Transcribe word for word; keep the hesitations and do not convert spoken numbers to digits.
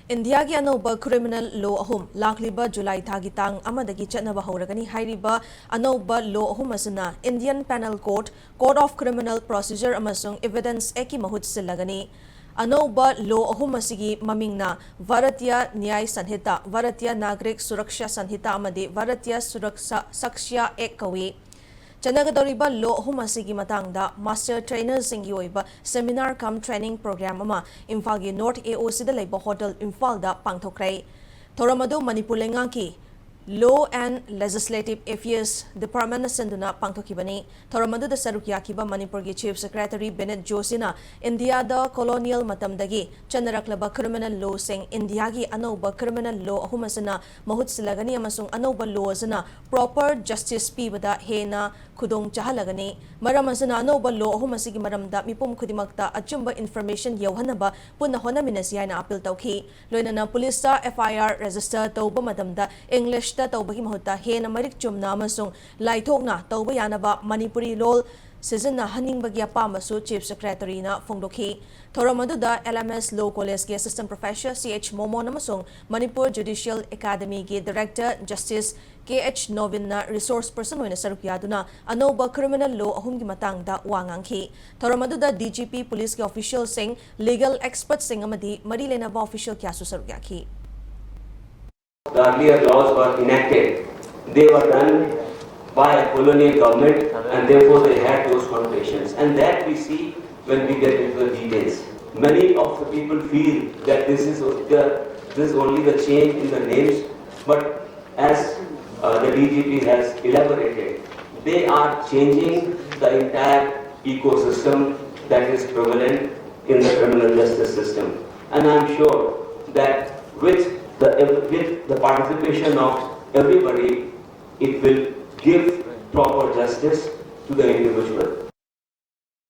ꯏꯟꯗꯤꯌꯥꯒꯤ ꯑꯅꯧꯕ ꯀ꯭ꯔꯤꯃꯤꯅꯦꯜ ꯂꯣ ꯑꯍꯨꯝ ꯂꯥꯛꯂꯤꯕ ꯖꯨꯂꯥꯏ ꯊꯥꯒꯤ ꯇꯥꯡ ꯑꯃꯗꯒꯤ ꯆꯠꯅꯕ ꯍꯧꯔꯒꯅꯤ꯫ ꯍꯥꯏꯔꯤꯕ ꯑꯅꯧꯕ ꯂꯣ ꯑꯍꯨꯝ ꯑꯁꯤꯅ Indian Penal Code, Code of Criminal Procedure ꯑꯃꯁꯨꯡ Evidence Actꯀꯤ ꯃꯍꯨꯠ ꯁꯤꯜꯂꯒꯅꯤ꯫ ꯑꯅꯧꯕ ꯂꯣ ꯑꯍꯨꯝ ꯑꯁꯤꯒꯤ ꯃꯃꯤꯡꯅ ꯚꯥꯔꯇꯤꯌ ꯅ꯭ꯌꯥꯌ ꯁꯟꯍꯤꯇꯥ, ꯚꯥꯔꯇꯤꯌ ꯅꯥꯒꯔꯤꯛ ꯁꯨꯔꯛꯁꯥ ꯁꯟꯍꯤꯇꯥ ꯑꯃꯗꯤ ꯚꯥꯔꯇꯤꯌ ꯁꯨꯔꯛꯁꯥ ꯁꯥꯛꯁ꯭ꯌ ꯑꯦꯛ ꯀꯧꯏ꯫ ꯆꯠꯅꯒꯗꯧꯔꯤꯕ ꯂꯣ ꯑꯍꯨꯝ ꯑꯁꯤꯒꯤ ꯃꯇꯥꯡꯗ ꯃꯥꯁꯇꯔ ꯇ꯭ꯔꯦꯅꯔꯁꯤꯡꯒꯤ ꯑꯣꯏꯕ ꯁꯦꯃꯤꯅꯥꯔ ꯀꯝ ꯇ꯭ꯔꯦꯅꯤꯡ ꯄ꯭ꯔꯣꯒ꯭ꯔꯥꯝ ꯑꯃ ꯏꯝꯐꯥꯜꯒꯤ ꯅꯣꯔꯠ ꯑꯦ ꯑꯣ ꯁꯤꯗ ꯂꯩꯕ ꯍꯣꯇꯦꯜ ꯏꯝꯐꯥꯜꯗ ꯄꯥꯡꯊꯣꯛꯈ꯭ꯔꯦ꯫ ꯊꯧꯔꯝ ꯑꯗꯨ ꯃꯅꯤꯄꯨꯔ ꯂꯩꯉꯥꯛꯀꯤ Law and Legislative Affairs Departmentꯅ ꯁꯤꯟꯗꯨꯅ ꯄꯥꯡꯊꯣꯛꯈꯤꯕꯅꯤ꯫ ꯊꯧꯔꯝ ꯑꯗꯨꯗ ꯁꯔꯨꯛ ꯌꯥꯈꯤꯕ ꯃꯅꯤꯄꯨꯔꯒꯤ Chief Secretary ꯕꯤꯅꯤꯠ ꯖꯣꯁꯤꯅ ꯏꯟꯗꯤꯌꯥꯗ colonial ꯃꯇꯝꯗꯒꯤ ꯆꯠꯅꯔꯛꯂꯕ ꯀ꯭ꯔꯤꯃꯤꯅꯦꯜ ꯂꯣꯁꯤꯡ ꯏꯟꯗꯤꯌꯥꯒꯤ ꯑꯅꯧꯕ ꯀ꯭ꯔꯤꯃꯤꯅꯦꯜ ꯂꯣ ꯑꯍꯨꯝ ꯑꯁꯤꯅ ꯃꯍꯨꯠ ꯁꯤꯜꯂꯒꯅꯤ ꯑꯃꯁꯨꯡ ꯑꯅꯧꯕ ꯂꯣ ꯑꯁꯤꯅ proper justice ꯄꯤꯕꯗ ꯍꯦꯟꯅ ꯈꯨꯗꯣꯡ ꯆꯥꯍꯜꯂꯒꯅꯤ꯫ ꯃꯔꯝ ꯑꯁꯤꯅ ꯑꯅꯧꯕ ꯂꯣ ꯑꯍꯨꯝ ꯑꯁꯤꯒꯤ ꯃꯔꯝꯗ ꯃꯤꯄꯨꯝ ꯈꯨꯗꯤꯡꯃꯛꯇ ꯑꯆꯨꯝꯕ information ꯌꯧꯍꯟꯅꯕ ꯄꯨꯟꯅ ꯍꯣꯠꯅꯃꯤꯟꯅꯁꯤ ꯍꯥꯏꯅ ꯑꯥꯄꯤꯜ ꯇꯧꯈꯤ꯫ ꯂꯣꯏꯅꯅ ꯄꯨꯂꯤꯁꯇ F I R register ꯇꯧꯕ ꯃꯇꯝꯗ ꯏꯪꯂꯤꯁꯇ ꯇꯧꯕꯒꯤ ꯃꯍꯨꯠꯇ ꯍꯦꯟꯅ ꯃꯔꯤꯛ ꯆꯨꯝꯅ ꯑꯃꯁꯨꯡ ꯂꯥꯏꯊꯣꯛꯅ ꯇꯧꯕ ꯌꯥꯅꯕ ꯃꯅꯤꯄꯨꯔꯤ ꯂꯣꯜ ꯁꯤꯖꯤꯟꯅꯍꯟꯅꯤꯡꯕꯒꯤ ꯑꯄꯥꯝꯕꯁꯨ Chief Secretaryꯅ ꯐꯣꯡꯗꯣꯛꯈꯤ꯫ ꯊꯧꯔꯝ ꯑꯗꯨꯗ L M S Law Collegeꯀꯤ Assistant Professor C H ꯃꯣꯃꯣꯟ ꯑꯃꯁꯨꯡ Manipur Judicial Academyꯒꯤ Director Justice K H ꯅꯣꯕꯤꯟꯅ resource person ꯑꯣꯏꯅ ꯁꯔꯨꯛ ꯌꯥꯗꯨꯅ ꯑꯅꯧꯕ ꯀ꯭ꯔꯤꯃꯤꯅꯦꯜ ꯂꯣ ꯑꯍꯨꯝꯒꯤ ꯃꯇꯥꯡꯗ ꯋꯥ ꯉꯥꯡꯈꯤ꯫ ꯊꯧꯔꯝ ꯑꯗꯨꯗ D G P, ꯄꯨꯂꯤꯁꯀꯤ officialꯁꯤꯡ, legal expertꯁꯤꯡ ꯑꯃꯗꯤ ꯃꯔꯤ ꯂꯩꯅꯕ official ꯀꯌꯥꯁꯨ ꯁꯔꯨꯛ ꯌꯥꯈꯤ꯫ The earlier laws were enacted, they were done by a colonial government and therefore they had those connotations. And that we see when we get into the details. Many of the people feel that this is the, this is only the change in the names, but as uh, the D G P has elaborated, they are changing the entire ecosystem that is prevalent in the criminal justice system. And I'm sure that with the, with the participation of everybody, it will give proper justice to the individual.